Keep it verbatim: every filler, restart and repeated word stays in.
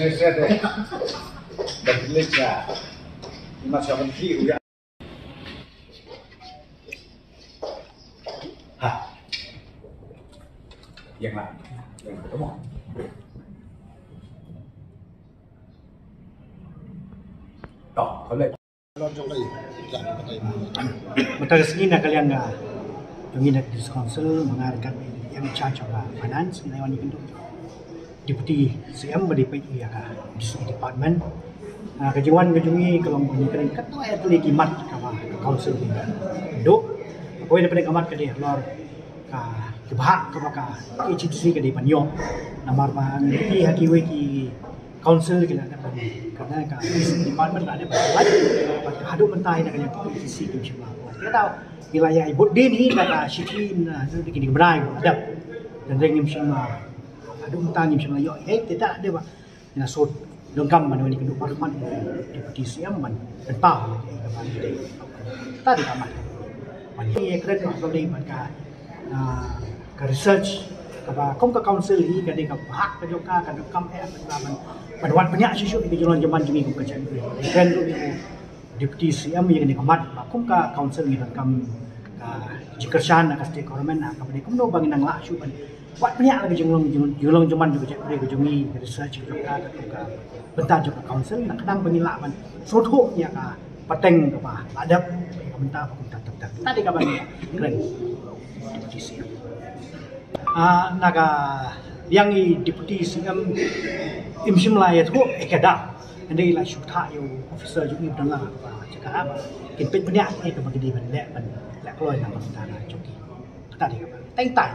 Dah pilih ya. Mas kapan ki uya. Ha. Yang lah. Yang ketemu. Toh, boleh. Mynta ka sngi na ka liang ka jong ngi na District Council, ma nga ryngkat ïa i in charge of, uh, finance, ngi la wan ïakynduh Deputy C M ba dei peit ïa ka D C E department. Ah, ka jingwan ka jong ngi ka long ba ngi kren katto katne ki mat kaba ka council ka ïakynduh. Kawei na pdeng ka mat ka dei halor ka, ka bhah kaba ka K H A D C ka dei ban ïoh. Namar ba ngi ïohi ha kiwei ki council ki la dep ban, ka, ka department la dep ban pynlait. Bad haduh mynta hi na ka liang K H A D C kim shym la pynlait. Te da ngi la ïa ai bud dien hi na ka shithi na, na kine ki bnai ba la dep. Tang ngim shym la, haduh mynta ngim shym la ïoh ei ei, te da dei ba ngi la shu donkam ban wan ïakynduh bad Deputy C M ban pynpaw ïa kaei kaba ngi dei. Kata dei ka mat. Ban ïa kren ba ka dei bad ka, ah, ka research kaba kum ka council hi ka dei ka bhah ka jong ka, ka donkam eh ban, ban, ban wad bniah shuh shuh ïa ka jinglong jingman jong ngi kum ka jaitbynriew. Kren ruh ïa u Deputy C M ïa kane ka mat ba kum ka council ngi donkam ka jingkyrshan na ka state government ha kaba dei kumno ba ngin nang lah shuh ban wad bniah la ka jinglong, jing-, jinglong jingman jong ka jaitbynriew ka jong ngi, ka research ka jong ka, ka, ka bynta jong ka council, na ka daw ba ngin lah ban sngewthuh ïa ka pateng kaba la dep, ïa ka bynta ba kumta kumta. Kata dei kaba ngi kren. Ah, na ka liang i Deputy C M im shym la ïathuh ei ka daw. Hynrei i la shu thah ïa u officer jong i ba don la ka jaka ba kin peit bniah ïa kaba ki dei ban leh, ban leh kloi na ka bynta jong ki. Kata dei kaba teng teng.